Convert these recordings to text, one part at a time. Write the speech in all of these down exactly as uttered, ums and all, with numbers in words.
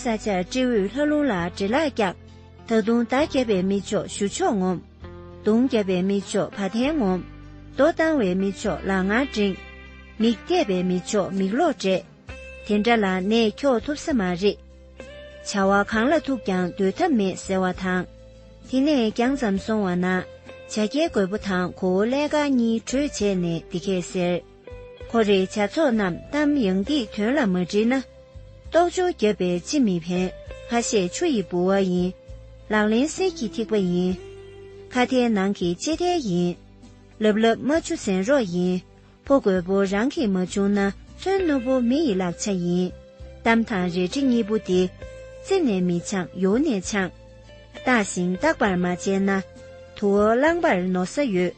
ས་ཆར་སྤྲེའུས་ལྷ་ལུང་ལ་འདྲེ་ལག་བཀྱག་ད་དུང་མདའ་བརྒྱབ་པའི་མི་ཕྱོགས་གཞུ་ཕྱོགས་ངོམ། མདུང་བརྒྱབ་པའི་མི་ཕྱོགས་བ་དན་ངོམ། རྡོ་བཏང་བའི་མི་ཕྱོགས་ལག་ངར་འབྲེང་། མིག་བལྟས་པའི་མི་ཕྱོགས་མིག་ལོག་བགྲད། དེ་འདྲ་ལ་ནད་འཁྱོག་ཐུབ་ས་མ་རེད། བྱ་བ་གང་ལ་ཐུག་ཀྱང་སྡོད་ཐབས་མེད་ཟེར་བ་དང་། དེ་ནས་རྒྱང་ཙམ་སོང་བ་ན། བྱ་རྒྱལ་རྒོད་པོ་དང་གོ་བོ་ཀླད་དཀར་གཉིས་གྲོས་བྱས་ནས་འདི་སྐད་ཟེར། ཁོ་རེ་བྱ་ཚོགས་རྣམས་གཏམ་ཡང་ཏིག་དོན་ལ་མ་དྲིལ་ན། ལྟོགས་བཅོས་བརྒྱབ་པས་ཅི་མི་ཕན། ཁ་བཤད་ཆུ་ཡི་ལྦུ་བ་ཡིན། ལག་ལེན་གསེར་གྱི་ཐིགས་པ་ཡིན། ཁ་ཐལ་ནང་གི་ལྕེ་ཐལ་ཡིན། ལབ་ལབ་རྨ་ཆུ་ཟན་རོགས་ཡིན། ཕོ་རྒོད་པོ་རང་གིས་མ་བྱུང་ན། མཚོན་རྣོ་པོ་མི་ཡི་ལག་ཆ་ཡིན། གཏམ་དང་རལ་གྲི་གཉིས་པོ་དེ། རྩེ་ནས་མི་འཆང་ཡོལ་ནས་འཆང་། བརྟགས་ཤིང་བརྟག་པར་མ་བྱས་ན། དུ་བ་བླངས་པར་ནོར་ས་ཡོད།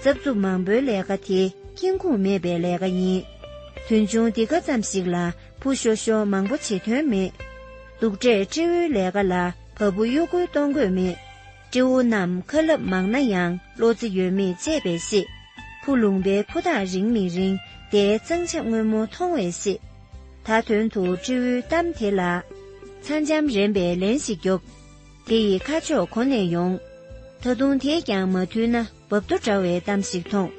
རྩབ་རྩུབ་མང་པོའི་ལས་ཀ་དེ་ཁེངས་ཁུངས་མེད་པའི་ལས་ཀ་ཡིན། དུས་འབྱུང་འདི་ག་ཙམ་ཞིག་ལ་བུ་ཤོ་ཤོ་མང་པོ་བྱེད་དོན་མེད། གདུག་འདྲེས་སྤྲེའུའི་ལས་ཀ་ལ་བ་སྤུ་གཡོ་འགུལ་གཏོང་དགོས་མེད། སྤྲེའུ་རྣམས་ཁ་ལབ་མང་ན་ཡང་བློ་རྩེ་ཡོད་མེད་དཔྱད་པས་ཤེས། ཕུ་ལུང་པའི་ཕུ་ཐག་རིང་མི་རིང་དེའི་གཙང་ཆབ་སྔོན་མོ་མཐོང་བས་ཤེས། ད་དོན་དུ་སྤྲེའུའི་གཏམ་དེ་ལ། ཚ་འཇམ་རན་པའི་ལན་ཞིག་རྒྱོབ། དེ་ཡི་ཁ་ཕྱོགས་གོ་ནས་ཡོང་། ད་དུང་དེས་ཀྱང་མ་ཐུལ་ན་བབ་རྡོ་འདྲ་བའི་གཏམ་ཞིག་མཐོང་།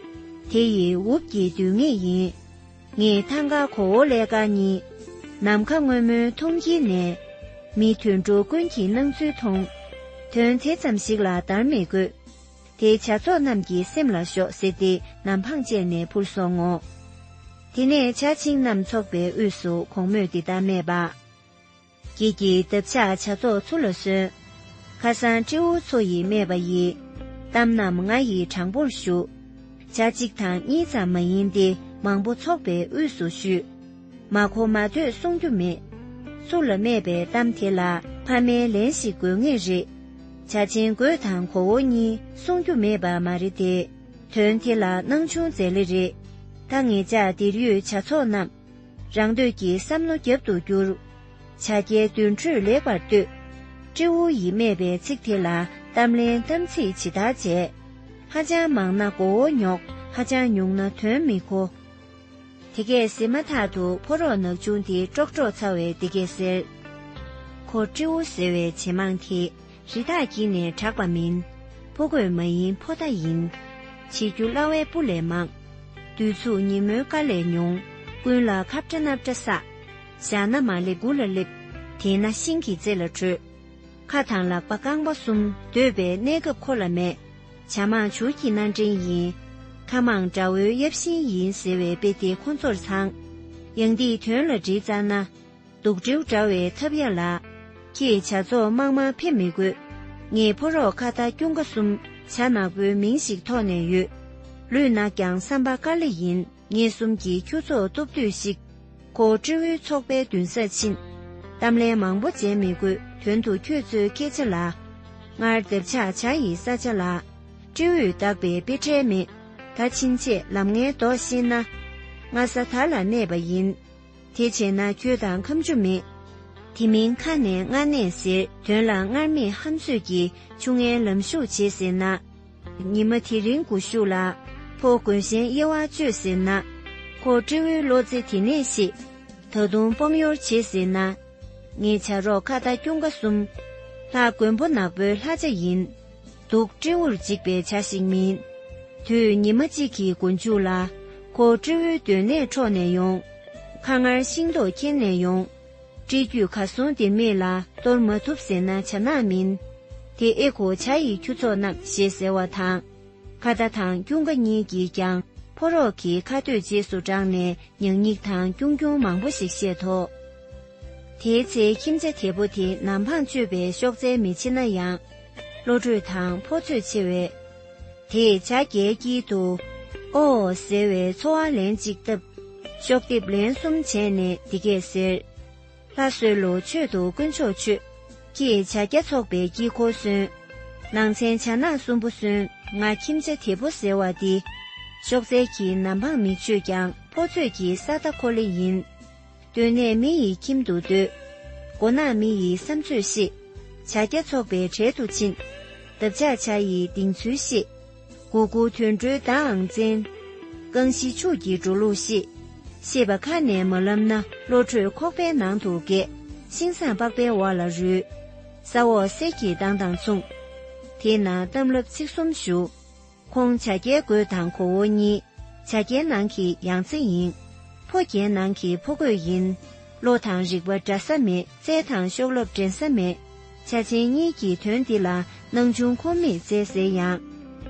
དེ་ཡི་འུབ་ཀྱི་རྡུལ་ངེས་ཡིན། ངས་ཐང་ག་གོ་བོ་ཀླད་དཀར་གཉིས། ནམ་མཁའ་སྔོན་མོའི་མཐོངས་དཀྱིལ་ནས། མི་དུད་འགྲོ་ཀུན་གྱི་སྣང་ཚུལ་མཐོང་། དོན་དེ་ཙམ་ཞིག་ལ་བདར་མི་དགོས། དེ་བྱ་ཚོགས་རྣམས་ཀྱི་སེམས་ལ་ཞོག་ཟེར་ཏེ་ནམ་འཕང་བཅད་ནས་འཕུར་སོང་ངོ་། དེ་ནས་བྱ་བྱིངས་རྣམས་ཚོགས་པའི་དབུས་སུ་གོང་སྨོས་འདི་ལྟར་སྨྲས་པ། ཀྱེ་ཀྱེ་འདབ་ཆགས་བྱ་ཚོགས་ཚུར་ལ་གསོན། ཁ་སང་སྤྲེའུ་མཚོ་ཡིས་སྨྲས་པ་ཡི། གཏམ་རྣམས་ང་ཡི་དྲང་པོར་ཞུ། བྱ་གཅིག་དང་གཉིས་ཙམ་མ་ཡིན་ཏེ་མང་པོ་ཚོགས་པའི་དབུས་སུ་བཞུད། མ་གོ་མ་ཐོས་གསུང་རྒྱུ་མེད། ཚུར་ལ་སྨྲས་པའི་གཏམ་དེ་ལ་ཕ་མའི་ལན་ཞིག་དགོས་ངེས་རེད། བྱ་ཆེན་རྒོད་དང་གོ་བོ་གཉིས་གསུང་རྒྱུ་མེད་པ་མ་རེད་དེ། དོན་དེ་ལ་སྣང་ཆུང་མཛད་ལེ་རེད། ད་ངེད་ཅག་འདིར་ཡོད་བྱ་ཚོགས་རྣམས། རང་འདོད་ཀྱི་བསམ་མནོ་རྒྱབ་ཏུ་བསྒྱུར། བྱ་རྒྱལ་དུད་འགྲོས་ལེགས་པར་ལྟོས། སྤྲེའུ་ཡིས་སྨྲས་པའི་ཚིག་དེ་ལ་གཏམ་ལན་གཏམ་ཚིག་ཇི་ལྟར་བྱས། ཧ་ཅང་མང་ན་མགོ་བོ་ཉོག་ཧ་ཅང་ཉུང་ན་དོན་མི་གོ། དེ་སྐད་ཟེར་མ་ཐག་ཏུ་ཕོ་རོག་ནག་ཆུང་དེ་ཀྲོག་ཀྲོག་ཚ་བས་འདི་སྐད་ཟེར། ཁོ་སྤྲེའུ་ཟེར་བའི་བྱེ་མང་དེ། རི་དྭགས་དཀྱིལ་ནས་གྲགས་པ་མིན། ཕོ་རྒོད་མ་ཡིན་ཕོ་རྟ་ཡིན། བྱེད་རྒྱུ་སླ་བའི་སྤུ་ལས་མང་། བདུད་ཚུགས་ཉིན་མོའི་ཀ་ལས་ཉུང་། ཀུན་ལ་ཁབ་ཏྲ་སྣབ་ཏྲ་བསགས། བཞག་ན་མ་ལེབ་དགུ་ལ་ལེབ། དེས་ན་ཤིང་གི་རྩེ་ལ་བྲོས། ཁ་དང་ལག་པ་རྐང་པ་གསུམ་སྡོད་པའི་གནས་སྐབས་ཁོ་ལ་མེད། བྱ་མང་བྱུར་གྱི་སྣ་འདྲེན་ཡིན། ཁ་མང་དགྲ་བོའི་གཡབ་ཤིང་ཡིན་ཟེར་བའི་དཔེ་དེ་ཁོ་ཚོར་ཚང་། ཡང་འདིས་དོན་ལ་དྲིལ་བཙལ་ན། གདུགས་སྤྲེའུ་འདྲ་བའི་ཐབས་ཡ་ལ། ཁྱེད་བྱ་ཚོགས་དམག་དམག་ཕེབས་མི་དགོས། ངས་ཕོ་རོག་ཁ་བརྡ་ཀྱུང་ཀ་གསུམ་བྱ་ནག་པོའི་མིང་ཞིག་ཐོགས་ནས་ཡོད། ལུས་ནག་ཀྱང་བསམ་པ་དཀར་ལེ་ཡིན། ངེད་གསུམ་གྱིས་ཁྱུ་ཚོགས་གཏུབ་དུས་ཤིག་ཁོ་སྤྲེའུའི་ཚོགས་པའི་མདུན་སར་ཕྱིན། གཏམ་ལན་མང་པོ་བྱས་མི་དགོས། དོན་དུ་ཁྱོད་ཚོའི་སྐད་ཆ་ལ། སྔར་འདབ་ཆགས་བྱ་ཡི་ས་ཆ་ལ། སྤྲེའུས་བདག་པའི་དཔེ་ཁྲལ་མེད། ད་ཕྱིན་ཆད་ལམ་ངན་ལྡོག་ཤེས་ན། སྔ་ས་དར་ལ་གནས་པ་ཡིན། དེ་བྱས་ན་ཁྱོད་དང་ཁམ་ཆུ་མེད། དེ་མིན་ཁ་ནས་མངལ་གནས་ཟེར། དོན་ལ་མངལ་མེད་ཧམ་ཚོད་ཀྱིས་ཆུ་ངན་ལམ་ཞུགས་བྱེད་ཟེར་ན། ཉི་མ་དེ་རིང་དགུ་ཤུགས་ལ། ཕོ་རྒོད་གཞན་དབྱེ་བ་གཅོད་ཟེར་ན། ཁོ་སྤྲེའུའི་བློ་རྩེ་དེ་ནས་ཤེས། ད་དུང་སྤོང་གཡོར་བྱེད་ཟེར་ན། ངེད་བྱ་རོག་ཁ་བརྡ་ཀྱུང་ཀ་གསུམ། ལྷ་མགོན་པོ་ནག་པོའི་ལྷ་བྱ་ཡིན། གདུགས་སྤྲེའུར་འཇིགས་པའི་བྱ་ཞིག་མིན། དུས་ཉི་མ་གཅིག་གི་མགོ་མཇུག་ལ། ཁོ་སྤྲེའུའི་སྡོད་གནས་འཕྲོག་ནས་ཡོང་། ཁ་མངར་ཤིང་ཏོག་ཁྱེར་ནས་ཡོང་། སྤྲེལ་རྒྱུད་གར་སོང་དེར་མེད་ལ་གཏོར་མ་ཐུབ་ཟེར་ན་བྱ་ནག་མིན། དེ་ཨེ་ཁོ་བྱ་ཡི་ཁྱུ་ཚོགས་རྣམས་ཞེས་ཟེར་བ་དང་། ཁ་བརྡ་དང་ཀྱུང་ཀ་གཉིས་ཀྱིས་ཀྱང་ཕོ་རོག་གི་ཁ་གཏོད་རྗེས་སུ་འབྲངས་ནས་ཉག་ཉིག་དང་ཀྱུང་ཀྱུང་མང་པོ་ཞིག་བཤད་དོ། དེའི་ཚེ་ཁྱིམ་བྱ་དེ་པོ་དེ་ནམ་འཕང་གཅོད་པའི་གཤོག་རྩལ་མི་ཆེ་ན་ཡང་། བློ་གྲོས་དང་ཕོ་ཚོད་ཆེ་བས། དེས་བྱ་རྒྱལ་དཀྱིལ་དུ། ཨོ་ཟེར་བའི་ཚོར་བ་ལན་གཅིག་བཏབ། གཤོག་རྡེབ་ལན་གསུམ་བྱས་ནས་འདི་སྐད་ཟེར། ལྷ་གསོལ་ལོ་མཆོད་དོ་དཀོན་མཆོག་མཆོད། ཁྱེད་བྱ་རྒྱལ་ཚོགས་པའི་དཀྱིལ་འཁོར་གསོན། ནང་ཚན་བྱ་ནག་གསུམ་པོ་གསོན། ང་ཁྱིམ་བྱ་དེ་པོ་ཟེར་བ་འདི། གཤོག་རྩལ་གྱིས་ནམ་འཕང་མི་ཆོད་ཀྱང་ཕོ་ཚོད་ཀྱི་ས་མཐའ་འཁོར་ལེ་ཡིན། སྡོད་གནས་མི་ཡི་ཁྱིམ་དུ་སྡོད། མགོ་ནག་མི་ཡི་བསམ་ཚོད་ཤེས། བྱ་རྒྱལ་ཚོགས་པའི་གྲལ་དུ་ཕྱིན། འདབ་ཆགས་བྱ་ཡི་གདེང་ཚུལ་ཤེས། གུ་གུ་དུད་འགྲོའི་མདའ་འང་བཙན། རྐང་བཞི་ཕྱུགས་ཀྱི་འགྲོ་ལུགས་ཤེས། ཤེས་པ་ཁ་ནས་མ་ལབ་ན་བློ་གྲོས་ཁོག་པའི་ནང་དུ་འགས། ཤིང་བཟང་པགས་པའི་འོག་ལ་རུལ། ས་འོག་གསེར་གྱི་མདངས་དང་མཚུངས། དེའི་ནང་གཏམ་རླབས་ཚིག་གསུམ་བཞུགས། ཁོང་བྱ་རྒྱལ་རྒོད་དང་གོ་བོ་གཉིས། བྱ་རྒྱལ་ནང་གི་ཡང་རྩེ་ཡིན། ཕོ་རྒྱལ་ནང་གི་ཕོ་རྒོད་ཡིན། བློ་དང་རིག་པ་འདྲ་ས་མེད། རྩལ་དང་གཤོག་རླབས་འགྲན་ས་མེད། བྱ་ཆེན་གཉིས་ཀྱི་དོན་འདི་ལ་སྣང་ཆུང་ཁོམ་མེད་བཙལ་ཟེར་ཡང་།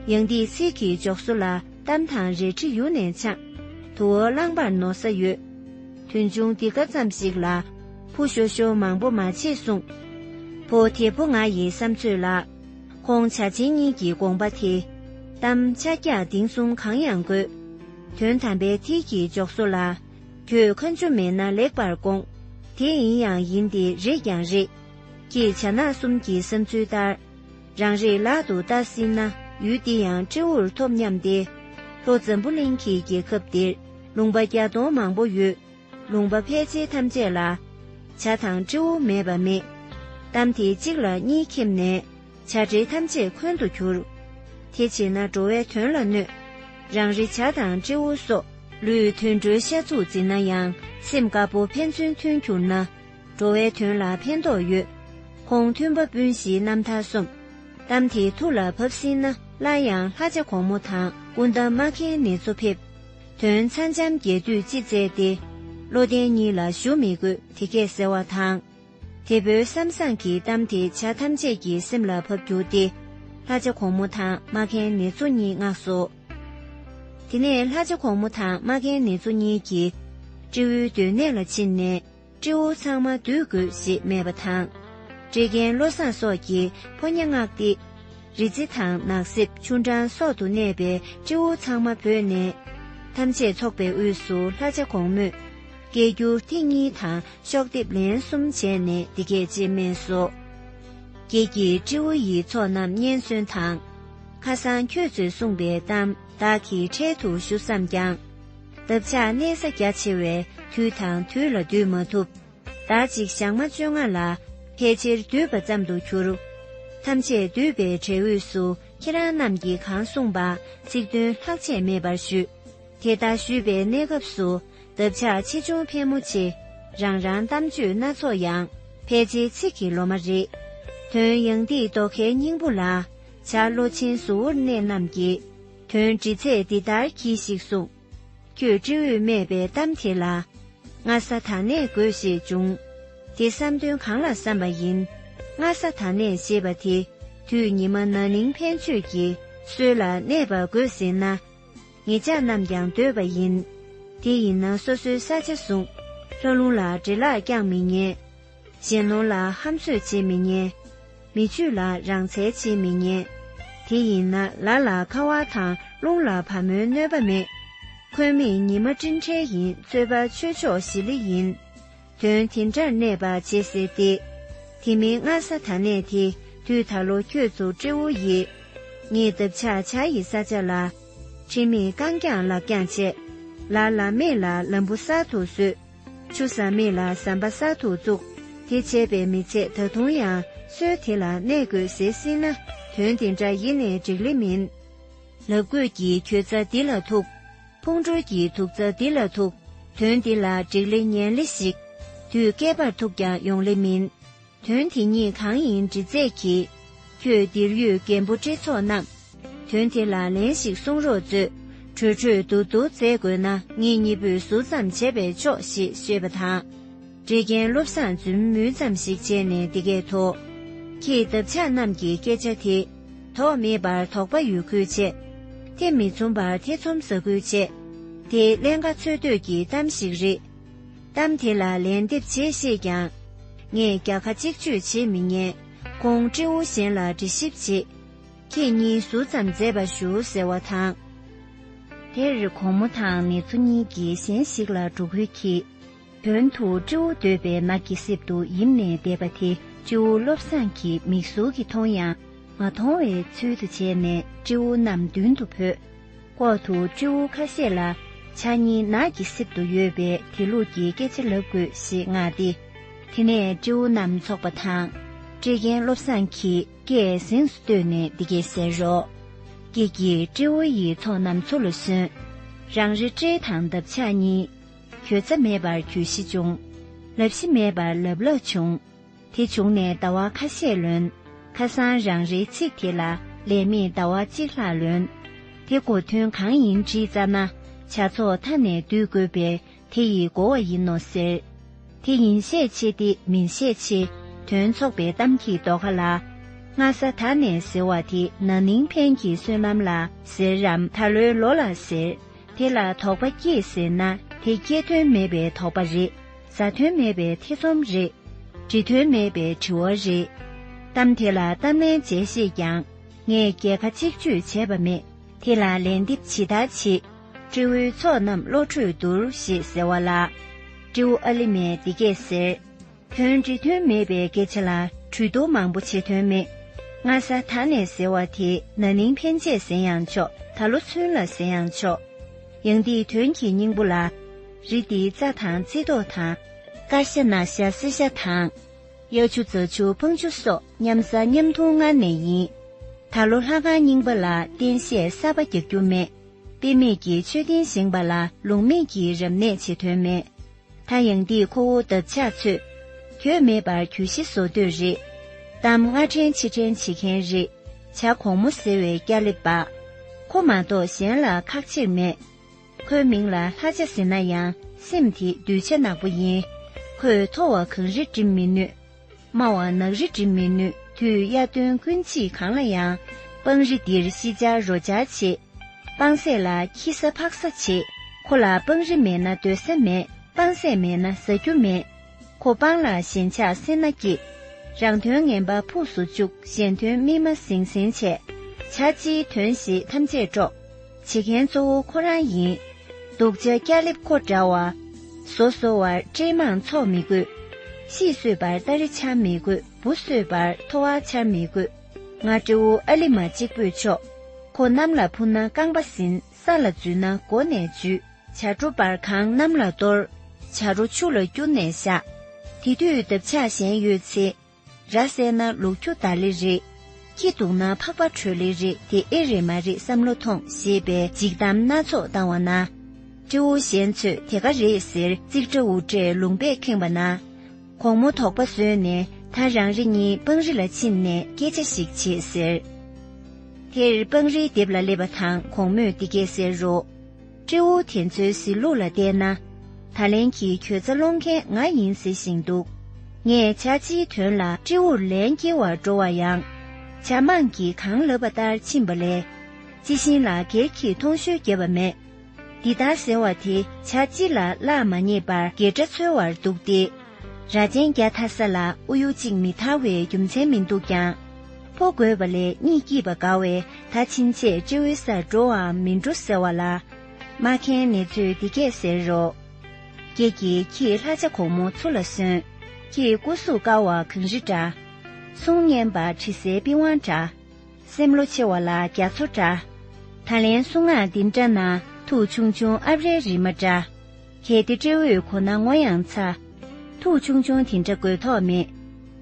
ཡང་ཏིག་ཚིག་གི་འཇོག་སོ་ལ་གཏམ་དང་རལ་གྲི་ཡུ་ནས་འཆང་། དུ་བ་རླངས་པར་ནོར་ས་ཡོད། དོན་ཆུང་འདི་ག་ཙམ་ཞིག་ལ། ཕུ་ཤོ་ཤོ་མང་པོ་མ་བྱེད་གསུངས། ཕོ་དེ་ཕོ་ང་ཡི་བསམ་ཚོད་ལ། ཁོང་བྱ་ཆེན་གཉིས་ཀྱི་དགོངས་པ་དེ། གཏམ་ཕྱག་རྒྱ་གདིང་གསུམ་གང་ཡང་དགོས། དོན་དམ་པའི་མཐིལ་གྱི་འཇོག་སོ་ལ། གྱོད་ཁ་མཆུ་མེད་ན་ལེགས་པར་དགོངས། དེ་ཡིན་ཡང་ཡིན་ཏེ་རེད་ཀྱང་རེད། ཀྱེ་བྱ་ནག་གསུམ་གྱི་བསམ་ཚུལ་ལྟར། རང་རེས་ལག་ཏུ་བལྟ་སྲིད་ན་ཡུལ་འདི་ཡང་སྤྲེའུར་ཐོབ་སྙམ་སྟེ། ལྷོ་འཛམ་བུ་གླིང་གི་རྒྱལ་ཁབ་འདིར་ལུང་པ་བརྒྱ་སྟོང་མང་པོ་ཡོད། ལུང་པ་ཕལ་ཆེར་ཐམས་ཅད་ལ། བྱ་དང་སྤྲེའུ་མེད་པ་མེད། གཏམ་དེ་གཅིག་ལ་གཉིས་ཁྱིམ་ནས། བྱ་འདྲེ་ཐམས་ཅད་འཁོན་དུ་གྱུར། དེ་བྱེད་ན་འགྲོ་བའི་དོན་ལ་གནོད། རང་རེ་བྱ་དང་སྤྲེའུ་སོགས། ལུས་དུད་འགྲོའི་ཤ་ཚུགས་འཛིན་ན་ཡང་། སེམས་དཀར་པོ་ཕན་ཚུན་མཐུན་གྱུར་ན། འགྲོ་བའི་དོན་ལ་ཕན་ཐོགས་ཡོད། ཁོང་མཐུན་པ་སྤུན་བཞིའི་རྣམ་ཐར་སོམས། གཏམ་དེ་ཐུགས་ལ་བབས་ཟིན་ན། སླར་ཡང་ལྷ་བྱ་གོང་མོ་དང་སྐུ་ཟླ་མ་མཁན་ནེ་ཙོ་ཕེབས། དོན་ཚ་འཇམ་རྒྱས་བསྡུས་ཅི་བཙལ་ཏེ། བློ་ལྡན་གཉིས་ལ་ཞུ་མི་དགོས་དེ་སྐད་ཟེར་བ་དང་། དེ་བོའི་བསམ་བཟང་གི་གཏམ་དེ་བྱ་ཐམས་ཅད་ཀྱི་སེམས་ལ་བབས་གྱུར་ཏེ། ལྷ་བྱ་གོང་མོ་དང་མ་མཁན་ནེ་ཙོ་གཉིས་མངགས་སོ། དེ་ནས་ལྷ་བྱ་གོང་མོ་དང་མ་མཁན་ནེ་ཙོ་གཉིས་ཀྱིས། སྤྲེའུའི་སྡོད་གནས་ལ་ཕྱིན་ནས། སྤྲེའུ་ཚང་མ་འདུལ་དགོས་ཞེས་སྨྲས་པ་དང་། བཀྲས་མཁན་བློ་བཟང་སོགས་ཀྱིས་ཕོ་ཉ་མངགས་ཏེ། རི་རྩེ་དང་ནགས་གསེབ་ཆུ་འབྲང་སོགས་སུ་གནས་པའི་སྤྲེའུ་ཚང་མ་བོས་ནས། ཐམས་ཅད་ཚོགས་པའི་དབུས་སུ་ལྷ་བྱ་གོང་མོས། སྐད་སྒྱུར་ཐེངས་གཉིས་དང་གཤོག་རྡེབ་ལན་གསུམ་བྱས་ནས་འདི་སྐད་ཅེས་སྨྲས་སོ། ཀྱེ་ཀྱེ་སྤྲེའུ་ཡི་ཚོགས་རྣམས་སྙན་གསོན་དང་། ཁ་སང་ཁྱོད་ཚོས་གསུངས་པའི་གཏམ་བདག་གིས་འཕྲལ་དུ་ཞུ་བསམས་ཀྱང་། འདབ་ཆགས་གནས་ས་རྒྱ་ཆེ་བས་དུས་དང་དུས་ལ་སྡུད་མ་ཐུབ། ཟླ་གཅིག་ཞག་མ་བཅོ་ལྔ་ལ་ཕལ་ཆེར་སྡུད་པ་ཙམ་དུ་གྱུར། ཐམས་ཅད་སྡུད་པའི་གྲལ་དབུས་སུ་ཁྱེད་རང་རྣམས་ཀྱིས་གང་གསུངས་པ་ཚིག་དོན་ལྷག་ཆད་མེད་པར་ཞུས། དེ་ལྟར་ཞུས་པའི་གནས་སྐབས་སུ་འདབ་ཆགས་ཆེ་ཆུང་ཕལ་མོ་ཆེ་རང་རང་གཏམ་བརྗོད་སྣ་ཚོགས་ཡང་ཕལ་ཆེར་ཚིག་གི་ལོ་མ་རེད། དོན་ཡང་ཏིག་རྡོ་ཁའི་སྙིང་པོ་ལ་བྱ་བློ་ཆེན་ཟུ་བོར་གནས་རྣམས་ཀྱིས་དོན་འབྲི་ཚད་འདི་ལྟར་གྱིས་ཤིག་གསུངས། ཁྱོད་སྤྲེའུས་སྨྲས་པའི་གཏམ་དེ་ལ། སྔ་ས་ད་ནས་དགོས་ཞེས་བྱུང་། དེ་བསམ་དོན་གང་ལ་བསམ་པ་ཡིན། སྔ་ས་ད་ནས་ཞེས་པ་དེ་དུས་ཉི་མ་ན་ནིང་ཕན་ཆོད་ཀྱི་སྲོལ་ལ་གནས་པ་དགོས་ཟེར་ན། ངེད་ཅག་རྣམས་ཀྱང་འདོད་པ་ཡིན། དེ་ཡིན་ན་སོ་སོའི་ས་ཆ་བཟུང་། ལྷ་ལུང་ལ་འདྲེ་ལག་བརྐྱང་མི་ཉན། གཞན་ནོར་ལ་ཧམ་ཟོས་བྱེད་མི་ཉན། མི་ཆོས་ལ་རང་འཚེ་བྱེད་མི་ཉན། དེ་ཡིན་ན་ལ་ལ་ཁ་བ་དང་རླུང་ལ་བ་མོའི་གནོད་པ་མེད། ཁོན་མིག་ཉི་མ་སྤྲིན་བྲལ་ཡིན། རྩོད་པ་ཆོས་ཕྱོགས་ཞི་ལི་ཡིན། དོན་དེ་འདྲར་གནས་པ་བྱེད་ཟེར་ཏེ། དེ་མིན་སྔ་ས་ད་ནས་དེ་དུས་ད་ལོ་ཁྱོད་ཚོ་སྤྲེའུ་ཡིས། ངས་འདབ་ཆགས་བྱ་ཡི་ས་ཆ་ལ། ཁྲིམས་མེད་རྐང་རྐྱང་ལག་རྐྱང་བྱས། ལ་ལ་མེད་ལ་ལམ་བུ་གསར་དུ་བཟོས། ཆུ་ཟམ་མེད་ལ་ཟམ་པ་གསར་དུ་བཙུགས། དེ་བྱས་པས་མི་ཚད་ད་དུང་ཡང་སྲོལ་དེ་ལ་གནས་དགོས་ཟེར་སྲིད་ན་དོན་དེ་འདྲ་ཡེ་ནས་འགྲིག་ལེ་མིན། ལབ་དགོས་ཀྱི་གྱོད་རྩ་འདི་ལ་ཐུག། ཕུང་དཀྲོལ་གྱི་དུག་རྩ་འདི་ལ་ཐུག། དོན་འདི་ལ་འགྲིག་ལེ་ཉན་ལེ་ཞིག། དུས་བསྐལ་པར་ཐུག་ཀྱང་ཡོང་ལེ་མིན། དོན་དེ་གཉིས་གང་ཡིན་འདྲི་རྩད་ཀྱིས། ཁྱོད་འདིར་ཡོད་རྒན་པོ་སྤྲེལ་ཚོགས་རྣམས། དོན་དེ་ལ་ལན་ཞིག་གསུང་རོགས་མཛོད། གྲོས་གྲོས་བསྡུར་བསྡུར་མཛད་དགོས་ན་ངེད་གཉིས་པོས་ཟུར་ཙམ་བྱས་པས་ཆོག་ཞེས་ཤོད་པ་དང་། འགྲེལ་མཁན་བློ་བཟང་རྫུན་མུན་ཙམ་ཞིག་བྱས་ནས་འདི་སྐད་དོ། ཁྱེད་འདབ་ཆགས་རྣམས་ཀྱི་སྐད་ཆ་དེ། དོགས་མེད་པར་དོགས་པ་ཡོད་ཁུལ་བྱས། ཐེ་མི་ཚོམ་པར་ཐེ་ཚོམ་ཟ་ཁུལ་བྱས། དེ་ཀླན་ཀ་འཚོལ་འདོད་ཀྱི་གཏམ་ཞིག་རེད། གཏམ་དེ་ལ་ལན་འདེབས་བྱེད་ཤེས་ཀྱང་། ངས་རྒྱལ་ཁ་གཅིག་གཅོད་བྱེད་མི་ཉན། ཁོང་སྤྲེའུ་གཞན་ལ་འདྲི་ཞིབ་བྱེད། ཁྱེད་གཉིས་ཟུར་ཙམ་མཛད་པ་ཞུ་ཟེར་བ་དང་། དེར་གོང་མོ་དང་ནེ་ཙོ་གཉིས་ཀྱིས་གཞན་ཞིག་ལ་འགྲོ་ཁུལ་གྱིས། དོན་དུ་སྤྲེའུ་འདོད་པའི་ནགས་ཀྱི་གསེབ་ཏུ་ཡིབ་ནས་བསྡད་པ་དེ་སྤྲེའུ་བློ་བཟང་གིས་མིག་ཟུར་གྱིས་མཐོང་ཡང་མ་མཐོང་བའི་ཚུལ་དུ་བྱས་ནས་སྤྲེའུ་རྣམས་མདུན་དུ་བོས། ལྐོག་ཏུ་སྤྲེའུ་ཁ་ཤས་ལ་བྱ་གཉིས་ནགས་ཀྱི་གསེབ་ཏུ་ཡོད་པས་དེ་ལུགས་ཀྱི་སྐད་ཆ་ལབ་དགོས་ཞེས་མངགས་ཏེ། དེ་ནས་སྤྲེའུ་རྣམས་ཚོགས་པ་དང་། བཀྲེས་མཁན་བློ་བཟང་གིས་སྐད་གཟེངས་སུ་བསྟོད་ནས་འདི་སྐད་ཟེར་རོ། ཀྱེ་ཀྱེ་སྤྲེའུ་ཡི་ཚོགས་རྣམས་ཚུར་ལ་སོན། རང་རེ་སྤྲེལ་དང་འདབ་ཆགས་གཉིས། གྱོད་རྩ་མེད་པར་གྱོད་གཞི་བྱུང་། ལབ་གཞི་མེད་པར་ལབ་ལབ་བྱུང་། དེ་བྱུང་ནས་ཟླ་བ་ཁ་ཤས་ལོན། ཁ་སང་རང་རེའི་ཚིག་དེ་ལ་ལན་མེད་ཟླ་བ་གཅིག་ལྷག་ལོན། དེ་གོ་དོན་གང་ཡིན་དྲིས་ཙ་ན། བྱ་ཚོགས་མཐའ་ནས་བསྡུས་དགོས་པས་དེ་ཡིས་གོ་བ་ཡིན་ནོ་ཟེར། དེ་ཡིན་ཤས་ཆེ་སྟེ་མིན་ཤས་ཆེ། དོན་ཚོགས་པའི་གཏམ་གྱི་རྡོ་ཁ་ལ། སྔ་ས་ད་ནས་ཟེར་བ་དེ་ན་ནིང་འཕན་གྱི་བསོད་ནམས་ལ་ཟེར་རམ་ད་ལོའི་ལོ་ལ་ཟེར། དེ་ལ་དོགས་པ་སྐྱེས་ཟེར་ན་དེ་སྐྱེ་དོན་མེད་པའི་དོགས་པ་རེད། ཟ་དོན་མེད་པའི་ཐེ་ཚོམ་རེད། འདྲི་དོན་མེད་པའི་དྲི་བ་རེད། གཏམ་དེ་ལ་གཏམ་ལན་འཇལ་ཤེས་ཀྱང་ངས་རྒྱལ་ཁ་གཅིག་གཅོད་བྱས་པ་མེད། དེ་ལ་ལན་འདེབས་ཇི་ལྟར་བྱེད། སྤྲེའུའི་ཚོགས་རྣམས་བློ་གྲོས་བསྡུར་ཞེས་ཟེར་བ་ལ། སྤྲེའུ་ཨ་ལི་མས་འདི་སྐད་ཟེར། དོན་འདྲི་དོན་མེད་པའི་སྐད་ཆ་ལ་གྲོས་བསྡུར་མང་པོ་བྱེད་དོན་མེད། སྔ་ས་ད་ནས་ཟེར་བ་དེ་ན་ནིང་ཕན་ཆད་ཟེར་ཡང་ཆོག་ད་ལོ་ཚུན་ལ་ཟེར་ཡང་ཆོག་ཡང་འདིའི་དོན་གྱི་སྙིང་པོ་ལ། རི་འདིའི་རྩྭ་དང་རྩི་ཏོག་དང་། ཀ་ཤ་ན་ཤ་སེ་ཤ་དང་། གཡའ་ཆུ་རྫ་ཆུ་འཕང་ཆུ་སོགས་མཉམ་ཟ་མཉམ་འཐུང་སྔར་ནས་ཡིན། ད་ལོ་ལྷ་ཁང་རྙིང་པ་ལ་རྟེན་གཞས་གསར་པ་རྒྱག་རྒྱུ་མེད། དཔེ་མེད་ཀྱི་མཆོད་རྟེན་བཞེངས་པ་ལ་ལུང་མེད་ཀྱི་རབ་གནས་བྱེད་དོན་མེད། ད་ཡང་འདིས་ཁོ་བོ་འདབ་ཆགས་ཚོས། གྱོད་མེད་པར་གྱོད་གཞི་བཟོ་འདོད་རེད། གཏམ་སྔ་དྲན་ཕྱི་དྲན་བྱེད་མཁན་རེད། བྱ་གོང་མོ་ཟེར་བའི་སྐྱ་ལེབ་པ། ཁོ་མ་གཏོགས་གཞན་ལ་ཁག་ཆེར་མེད། ཁོའི་མིང་ལ་ལྷ་བྱ་ཟེར་ན་ཡང་སེམས་དེ་གདུལ་བྱ་ནག་པོ་ཡིན། ཁོས་མཐོ་བ་གངས་རི་འགྲིམ་མི་ནུས། དམའ་བ་ནགས་རི་འགྲིམ་མི་ནུས། དུས་གཡའ་སྟོན་ཀུན་དཔྱིད་གང་ལ་ཡང་། སྤང་རི་འདིར་ཤི་བྱ་རོ་བྱ་བྱེད། སྤང་སད་ལ་ཁྱི་ས་ཕག་ས་བྱེད། ཁོ་ལ་སྤང་རི་མེད་ན་སྡོད་ས་མེད། སྤང་སད་མེད་ན་ཟ་རྒྱུ་མེད། ཁོ་སྤང་ལ་ཞེན་ཆགས་སེར་སྣ་སྐྱེད། རང་དོན་ངན་པ་ཕུགས་སུ་བཅུག་གཞན་དོན་མིག་མ་ཟིང་ཟིང་བྱས། བྱ་སྤྱིའི་དོན་ཞེས་ཐམས་ཅད་དཀྲོག་བྱེད་མཁན་གཙོ་བོ་ཁོ་རང་ཡིན། སྡུག་ཅག་སྐྱ་ལེབ་ཁོ་འདྲ་བ། བཟོ་བཟོ་བར་སྤྲེལ་མང་ཚོགས་མི་དགོས། ཤིས་གསོད་པར་སྟ་རེ་འཆར་མི་དགོས། འབུ་གསོད་པར་ཐོ་བ་འཆར་མི་དགོས། ང་སྤྲེའུ་ཨ་ལི་མ་གཅིག་པུས་ཆོག་ཁོ་གནམ་ལ་འཕུར་ན་རྐང་པ་ཟིན། ས་ལ་འཛུལ་ན་མགོ་ནས་འཇུས། བྱ་སྒྲོ་འབར་གང་གནམ་ལ་གཏོར། བྱ་རོ་ཆུ་ལ་བསྐྱུར་ནས་བཞག་དེ་དུས་འདབ་ཆགས་གཞན་ཡོད་ཚེ། ར་བསད་ན་ལུག་ཁྱུ་ད་ལི་རེད། ཁྱི་འདུག་ན་ཕག་པ་བྲོས་ལི་རེད། དེ་ཨེ་རེད་མ་རེད་བསམ་བློ་ཐོངས་ཞེས་པའི་འཇིགས་གཏམ་སྣ་ཚོགས་བཏང་བ་ན། སྤྲེའུ་གཞན་ཚོས་དེ་ག་རེད་ཟེར་ཙིག་སྒྲ་འུར་སྒྲས་ལུང་པས་ཁེངས་པ་ན། གོང་མོ་དོགས་པ་ཟོས་ནས་ད་རང་རེ་གཉིས་སྤང་རི་ལ་ཕྱིན་ནས་སྐད་ཆ་ཞིག་བྱེད་ཟེར། དེར་སྤང་རིའི་ལྡེབས་ལ་སླེབས་པ་དང་གོང་མོས་འདི་སྐད་ཟེར་རོ། སྤྲེའུ་དེ་ཚོའི་ཟེར་ལུགས་ལ་བལྟས་ན། ད་ལན་གྱི་གྱོད་རྩ་སློང་མཁན་ང་ཡིན་ཟེར་བཞིན་འདུག་ངས་བྱ་སྤྱིའི་དོན་ལ་སྤྲེའུར་ལན་སྐྱེལ་བར་འགྲོ་བ་ཡང་། བྱ་དམངས་ཀྱིས་གང་ལབ་པ་ལྟར་ཕྱིན་པ་ལས། རྩི་ཤིང་ལ་སྒེར་གྱི་མཐོང་གཤོལ་བརྒྱབ་པ་མེད། འདི་ལྟར་ཟེར་བ་དེ་བྱ་སྤྱི་ལ་གླགས་མ་རྙེད་པར་སྒེར་དགྲ་འཚོལ་བར་འདུག་སྟེ། རྭ་ཅན་བརྒྱ་ཐར་ས་ལ་ཨུ་ཡུག་གཅིག་མི་ཐར་བའི་རྒྱུ་མཚན་མི་འདུག་ཀྱང་། ཕོ་རྒོད་པ་ལས་གཉིད་སྐྱིད་པ་དགའ་བས་ད་ཕྱིན་ཆད་སྤྲེའུའི་སར་འགྲོ་བའམ་མི་འགྲོ་ཟེར་བ་ལ། མ་མཁྱེན་ནེ་ཚོས་འདི་སྐད་ཟེར་རོ། སྐྱེས་ཀྱི་ཁྱི་ལྷ་བྱ་གོང་མོ་ཚུར་ལ་སོན། ཁྱི་སྐུ་གཟུགས་དཀར་བ་གངས་རི་འདྲ། གསུང་སྙན་པ་དྲི་ཟའི་པི་ཝང་འདྲ། སེམས་བློ་ཆེ་བ་ལ་རྒྱ་མཚོ་འདྲ། ད་ལན་གསུང་ངག་འདི་འདྲ་ན་ཐུགས་ཆུང་ཆུང་ཨབ་རའི་རི་མ་འདྲ། གལ་ཏེ་སྤྲེའུས་གོ་ན་ངོ་ཡང་ཚ། ཐུགས་ཆུང་ཆུང་དེ་འདྲ་དགོས་ཐོག་མེད།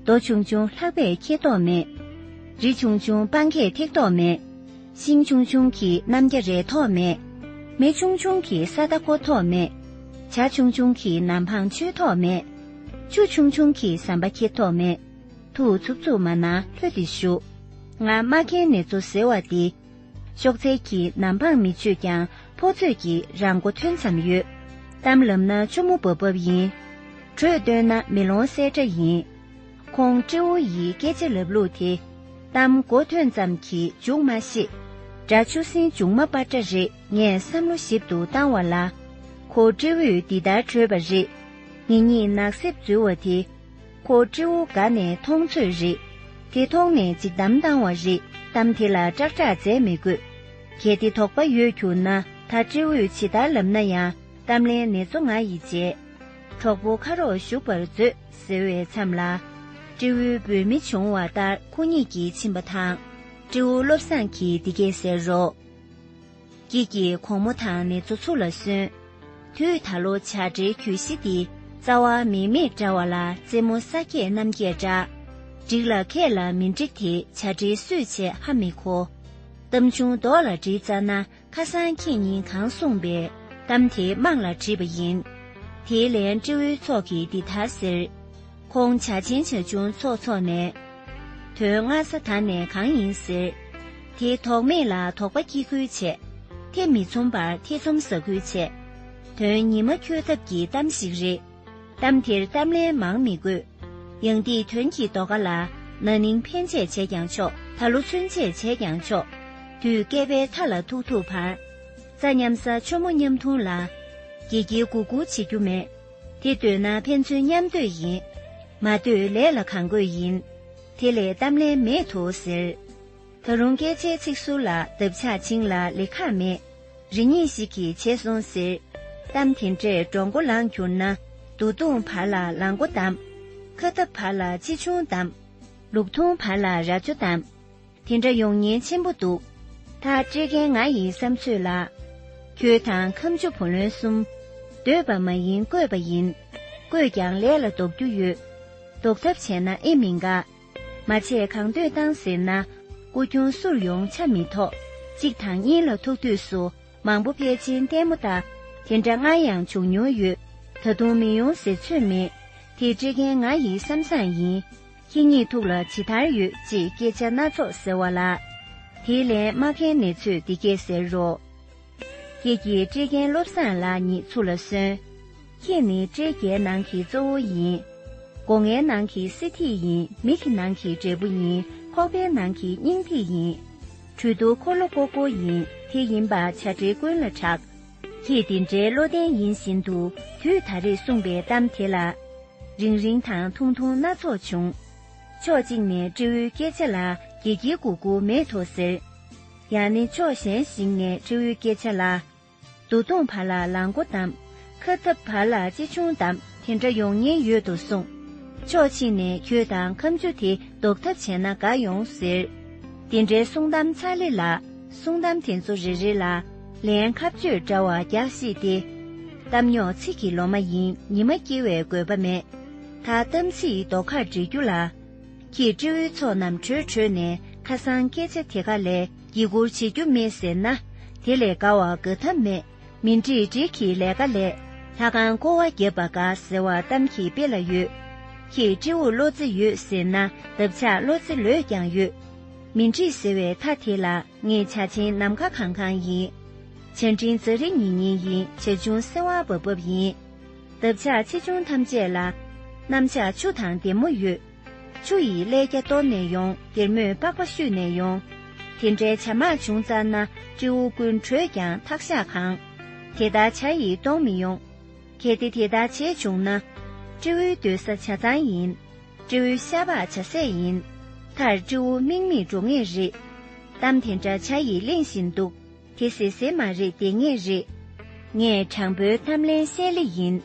རྡོ་ཆུང་ཆུང་ལྷགས་པས་འཁྱེར་ཐོག་མེད། རི་ཆུང་ཆུང་སྤང་གས་ཐེག་ཐོག་མེད། ཤིང་ཆུང་ཆུང་གིས་གནམ་རྒྱ་རེག་ཐོག་མེད། མེ་ཆུང་ཆུང་གིས་ས་མཐའ་འཁོར་ཐོག་མེད། བྱ་ཆུང་ཆུང་གིས་ནམ་འཕང་ཆོད་ཐོག་མེད། ཆུ་ཆུང་ཆུང་གིས་ཟམ་པ་འཁྱེར་ཐོག་མེད། ཐུགས་འཚུབ་འཚུབ་མ་གནང་ལྷོད་དེ་བཞུགས། ང་མ་མཁྱེན་ནེ་ཚོ་ཟེར་བ་འདི། གཤོག་རྩལ་གྱིས་ནམ་འཕང་མི་ཆོད་ཀྱང་ཕོ་ཚོད་ཀྱིས་རང་མགོ་ཐོན་ཙམ་ཡོད། གཏམ་ལབ་ན་ཆུ་མོ་འབབ་འབབ་ཡིན། དྲོད་བཏོན་ན་མེ་ལོང་གསལ་འདྲ་ཡིན། ཁོང་སྤྲེའུ་ཡི་སྐད་ཆ་ལབ་ལུགས་དེ། གཏམ་མགོ་ཐོན་ཙམ་གྱིས་མཇུག་མ་ཤེས། སྒྲ་ཆུ་སྲིན་མཇུག་མ་སྤར་འདྲ་རེད། ངས་བསམ་བློ་ཞིབ་ཏུ་བཏང་བ་ལ། ཁོ་སྤྲེའུས་འདི་ལྟར་བྲོས་པ་རེད། ངེད་གཉིས་ནགས་གསེབ་འཛུལ་བ་དེ། ཁོ་སྤྲེའུ་དགའ་ནས་མཐོང་ཚོད་རེད། དེ་མཐོང་ནས་འཇིགས་གཏམ་བཏང་བ་རེད། གཏམ་དེ་ལ་སྐྲག་སྐྲག་མཛད་མི་དགོས། གལ་ཏེ་དོགས་པ་ཡོད་གྱུར་ན་ད་སྤྲེའུས་ཇི་ལྟར་ལབ་ན་ཡང་གཏམ་ལན་ནེ་ཚོ་ང་ཡིས་བྱེད། གྲོགས་པོ་ཁ་རོག་ཞུགས་པར་མཛོད་ཟེར་བའི་མཚམས་ལ། སྤྲེའུའི་འབོད་མི་བྱུང་བ་ལྟར་ཁོ་གཉིས་ཀྱིས་ཕྱིན་པ་དང་། སྤྲེའུ་བློ་བཟང་གིས་འདི་སྐད་ཟེར་རོ། སྐྱིད་ཀྱིས་གོང་མོ་དང་ནེ་ཚོ་ཚུར་ལ་སོན། དུས་ད་ལོ་བྱ་འབྲེལ་གྱོད་གཞི་འདི་རྩ་བ་མེ་མེ་འདྲ་བ་ལ་རྩེད་མོ་ས་སྐྱེས་གནམ་སྐྱེས་འདྲ། འགྲིག་ལ་ཁད་ལ་མི་འགྲིག་དེ་བྱ་འབྲེལ་སུས་བྱས་ཧ་མི་གོ། གཏམ་ཆུང་མདོག་ལ་བྲིས་ཙ་ན་ཁ་སང་ཁྱེད་གཉིས་གང་གསུངས་པའི་གཏམ་དེ་དམངས་ལ་བྲིས་པ་ཡིན། དེའི་ལན་སྤྲེའུའི་ཚོགས་ཀྱིས་འདི་ལྟར་ཟེར། ཁོང་བྱ་ཆེན་བྱ་ཆུང་ཚོགས་ཚོགས་ནས། དོན་སྔ་ས་ད་ནས་གང་ཡིན་ཟེར། དེ་དོགས་མེད་ལ་དོགས་པ་སྐྱེ་ཁུལ་བྱས། ཐེ་མི་ཚོམ་པར་ཐེ་ཚོམ་ཟ་ཁུལ་བྱས། དོན་ཉི་མ་འཁྱོལ་ཐབས་ཀྱི་གཏམ་ཞིག་རེད། གཏམ་དེར་གཏམ་ལན་མང་མི་དགོས། ཡང་དེའི་དོན་གྱི་དོ་ག་ལ། ན་ནིང་ཕན་ཆད་བྱས་ཀྱང་ཆོག་ད་ལོ་ཚུན་ཆད་བྱས་ཀྱང་ཆོག་དུས་བསྐལ་པའི་མཐའ་ལ་ཐུག་ཐུག་བར། རྩྭ་མཉམ་ཟ་ཆུ་མོ་མཉམ་འཐུང་ལ། དགེ་དགེ་མགུ་མགུ་བྱེད་རྒྱུ་མེད། དེ་འདོད་ན་ཕན་ཚུན་མཉམ་འདོད་ཡིན། མ་འདོད་ལས་ལ་གང་དགོས་ཡིན། དེ་ལས་གཏམ་ལན་མེད་དོ་ཟེར། ད་རུང་སྐད་ཆའི་ཚིག་ཟུར་ལ་འདབ་ཆགས་བྱིངས་ལ་ལེགས་ཁག་མེད། རེ་གཉིས་ཤིག་གིས་བྱས་སོང་ཟེར། གཏམ་དེ་འདྲས་འགྲོ་མགོ་ལངས་གྱུར་ན། དུ་བརྡུངས་བར་ལ་ལངས་མགོ་བསྡམས། ཁ་འཐབ་བར་ལ་ཅི་བྱུང་བསྡམས། ལུག་འཐུང་བར་ལ་རྭ་ཅོ་བསྡམས། དེ་འདྲ་ཡོང་ཉེན་ཆེན་པོ་འདུག་ད་སྤྲེལ་རྒན་ང་ཡི་བསམ་ཚོད་ལ། ཁྱོད་དང་ཁམ་ཆུ་བུ་ལོན་གསུམ། འདོད་པ་མ་ཡིན་བསྐོས་པ་ཡིན། བསྐོས་ཀྱང་ལས་ལ་ལྡོག་རྒྱུ་ཡོད། ལྡོག་ཐབས་བྱས་ན་ཨེ་མི་དགའ། མ་བྱས་གང་འདོད་བཏང་ཟེར་ན། སྐུ་ཁྱུང་བསུར་ཡོང་ཆ་མི་ཐོགས། གཅིག་དང་གཉིས་ལ་ཐུག་དུས་སུ། མང་པོ་ཕལ་ཆེར་ལྟད་མོ་ལྟ། དེ་འདྲ་སྔར་ཡང་བྱུང་མྱོང་ཡོད། ད་དུང་མི་ཡོང་ཟེར་ཚོད་མེད། དེ་སྤྲེལ་རྒན་ང་ཡི་བསམ་བཟང་ཡིན། ཁྱེད་གཉིས་ཐུགས་ལ་ཇི་ལྟར་ཡོད་ཅེས་སྐད་ཆ་སྣ་ཚོགས་ཟེར་བ་ལ། དེའི་ལན་སྨྲ་མཁན་ནེ་ཚོས་འདི་སྐད་ཟེར་རོ། ཁྱེད་ཀྱིས་སྤྲེལ་རྒན་བློ་བཟང་ལགས་ཉིད་ཚུར་ལ་གསོན། ཁྱེད་ནི་སྤྲེལ་རྒྱལ་ནང་གི་གཙོ་བོ་ཡིན། སྒོ་ངའི་ནང་གི་སྲིད་ཐིག་ཡིན། མི་གི་ནང་གི་འབྲས་བུ་ཡིན། ཁོག་པའི་ནང་གི་སྙིང་ཐིག་ཡིན། གྲུ་དུ་འཁོར་ལོ་ཀོ་ཀོ་ཡིན། དེ་ཡིན་པ་བྱ་བྲལ་ཀུན་ལ་གྲགས། ཁྱེད་འདི་འདྲའི་བློ་ལྡན་ཡིན་བཞིན་དུ་དུས་ད་རེས་གསུངས་པའི་གཏམ་དེ་ལ། རིང་རིང་དང་ཐུང་ཐུང་སྣ་ཚོགས་བྱུང་། ཕྱོགས་གཅིག་ནས་སྤྲེའུའི་སྐད་ཆ་ལ་དགྱེ་དགྱེ་མགུ་མགུ་མེད་དོ་ཟེར། ཡང་ནི་ཕྱོགས་གཞན་ཞིག་ནས་སྤྲེའུའི་སྐད་ཆ་ལ། དུ་བརྡུངས་བར་ལ་ལངས་མགོ་བསྡམས། ཁ་འཐབ་བར་ལ་ཅི་བྱུང་བསྡམས། དེ་འདྲ་ཡོང་ཉེན་ཡོད་དོ་གསུངས། ཕྱོགས་གཅིག་ནས་ཁྱོད་དང་ཁམ་ཆུ་དེ་ལྡོག་ཐབས་བྱས་ན་དགའ་ཡོང་ཟེར། དེ་འདྲའི་གསུང་གཏམ་ཚར་ལེ་ལ། གསུང་གཏམ་དེ་ཚོ་རེ་རེ་ལ། ལན་ཁ་གཅོད་འདྲ་བ་རྒྱག་ཤེས་ཏེ། གཏམ་རྙོག་ཚིག་གི་ལོ་མ་ཡིན། ཉི་མ་སྐྱེལ་བའི་དགོས་པ་མེད། ད་གཏམ་ཚིག་རྡོག་ཁར་འགྲིལ་རྒྱུ་ལ། ཁྱེད་སྤྲེའུའི་ཚོགས་རྣམས་བྲོས་བྲོས་ནས་ཁ་སང་སྐད་ཆ་དེ་ག་ལས་དགྱེ་སྒུར་བྱེད་རྒྱུ་མེད་ཟེར་ན། དེ་ལས་དགའ་བ་དགའ་ཐབས་མེད། མི་འགྲིག་འགྲིག་གི་ལས་ཀ་ལས། ལྷ་ཁང་ཀོ་བ་བརྒྱབ་པ་དགའ་ཟེར་བ་གཏམ་གྱི་དཔེ་ལ་ཡོད། ཁྱེད་སྤྲེའུ་བློ་རྩེ་ཡོད་ཟེར་ན། འདབ་ཆགས་བློ་རྩེ་ལོས་ཀྱང་ཡོད། མི་འགྲིག་ཟེར་བའི་མཐའ་དེ་ལ། ངས་བྱ་ཆེན་ནམ་མཁའ་གང་གང་ཡིན། བྱ་འབྲིང་རྫ་རི་ཉིལ་ཉིལ་ཡིན། བྱ་ཆུང་སེ་བ་འབབ་འབབ་ཡིན། འདབ་ཆགས་ཆེ་ཆུང་ཐམས་ཅད་ལ། གནམ་ལྕགས་ཆུ་དང་ལྡེ་མོ་ཡོད། ཆུ་ཡིས་ཀླད་རྒྱ་གཏོར་ནས་ཡོང་། སྡེར་མོས་པགས་པ་བཤུས་ནས་ཡོང་། དེ་འདྲའི་བྱ་དམག་བྱུང་ཙ་ན། སྤྲེའུ་ཀུན་བྲོས་ཀྱང་ཐག་ཤག་གང་། དེ་ལྟར་བྱ་ཡིས་གཏོང་མི་ཡོང་། གལ་ཏེ་དེ་ལྟར་བྱས་བྱུང་ན། སྤྲེའུའི་སྡོད་ས་བྱ་ཚང་ཡིན། སྤྲེའུའི་ཤ་པགས་བྱ་ཟས་ཡིན། མཐར་སྤྲེའུ་རྨིང་མིག་འགྲོ་ངེས་རེད། གཏམ་དེ་འདྲ་བྱ་ཡིས་གླེང་བཞིན་འདུག་དེ་ཟེར་ཟེར་མ་རེད། བསྡད་ངེས་རེད། ངས་དྲང་པོའི་གཏམ་ལན་བཤད་ལེ་ཡིན།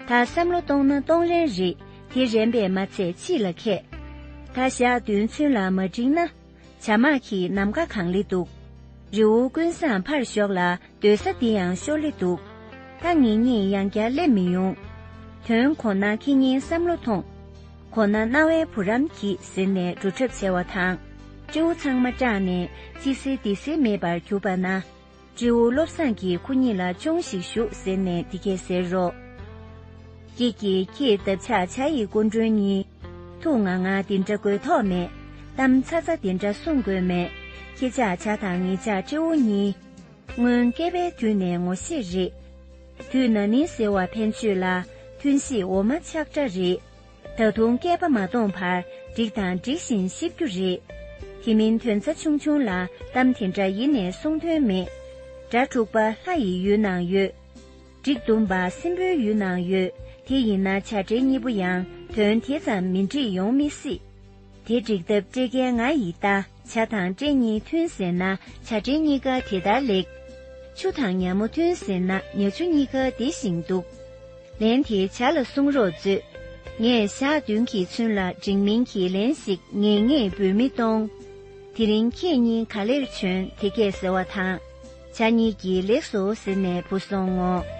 ད་བསམ་བློ་གཏོང་ན་གཏོང་རན་རེད། དེ་རན་པས་མ་ཚད་ཕྱིས་ལ་ཁད། ད་ཞག་བདུན་ཚུན་ལ་མ་འགྲིག་ན། བྱ་དམག་གིས་ནམ་མཁའ་གང་ལེ་འདུག་རི་བོ་ཀུན་བཟང་ཕར་ཞོག་ལ། སྡོད་ས་འདི་ཡང་ཤོར་ལེ་འདུག་ད་ངེད་གཉིས་ཡང་བསྐྱར་སླེབས་མི་ཡོང་། དོན་གོ་ན་ཁེ་གཉིས་བསམ་བློ་ཐོངས། གོ་ན་རྣ་བའི་བུ་རམ་གྱིས་ཟེར་ནས་འགྲོ་གྲབས་བྱས་པ་དང་། སྤྲེའུ་ཚང་མ་སྐྲག་ནས་ཅི་ཟེར་འདི་ཟེར་མེད་པར་གྱུར་པ་ན། སྤྲེའུ་བློ་བཟང་གིས་ཁོ་གཉིས་ལ་ཅུང་ཞིག་བཞུགས་ཟེར་ནས་འདི་སྐད་ཟེར་རོ། ཀྱེ་ཀྱེ་ཁྱེད་འདབ་ཆགས་བྱ་ཡི་སྐུ་མགྲོན་གཉིས། ཐུགས་ང་ང་འདི་འདྲ་དགོས་ཐོག་མེད། གཏམ་ཚ་ཚ་འདི་འདྲ་གསུང་དགོས་མེད། ཁྱེད་ཅག་བྱ་དང་ངེད་ཅག་སྤྲེའུ་གཉིས། སྔོན་སྐྱེས་པའི་དུས་ནས་ངོ་ཤེས་རེད། དུས་ན་ནིང་ཟེར་བ་ཕན་ཆོད་ལ། ཐུན་གཞིས་འོ་མ་ཆག་འདྲ་རེད། ད་དུང་སྐྱེས་པ་མ་སྟོངས་བར་འགྲིག་དང་འགྲིག་བཞིན་ཤི་རྒྱུ་རེད། དེ་མིན་དོན་རྩ་ཆུང་ཆུང་ལ་གཏམ་དེ་འདྲ་ཡིན་ནས་གསུང་དོན་མེད། དགྲ་འཁྲུག་པ་ལྷ་ཡི་ཡུལ་ནང་ཡོད། འགྲིག་འདུམ་པ་སྲིན་པོའི་ཡུལ་ནང་ཡོད། དེ་ཡིན་ན་བྱ་སྤྲེལ་གཉིས་པོ་ཡང་དོན་དེ་ཙམ་མི་འགྲིག་ཡོང་མི་སྲིད། དེ་འགྲིག་ཐབས་སྤྲེལ་རྒན་ང་ཡིས་ལྟ། བྱ་དང་སྤྲེལ་གཉིས་མཐུན་ཟེར་ན་བྱ་སྤྲེལ་གཉིས་ཀ་དེ་ལྟར་ལེགས། ཆུ་དང་ཉ་མོ་མཐུན་ཟེར་ན་ཉ་ཆུ་གཉིས་ཀ་བདེ་ཞིང་འདུག་ལན་དེ་བྱ་ལ་གསུང་རོགས་མཛོད། ངས་ཞག་བདུན་གྱི་ཚུན་ལ་འགྲིག་མིན་གྱི་ལན་ཞིག་ངེས་ངེས་འབུལ་མི་གཏོང་། དེ་རིང་ཁྱེད་གཉིས་ག་ལེར་བྱོན་དེ་སྐད་ཟེར་བ་དང་། བྱ་གཉིས་ཀྱིས་ལེགས་སོ་ཟེར་ནས་འབུལ་སོང་ངོ་།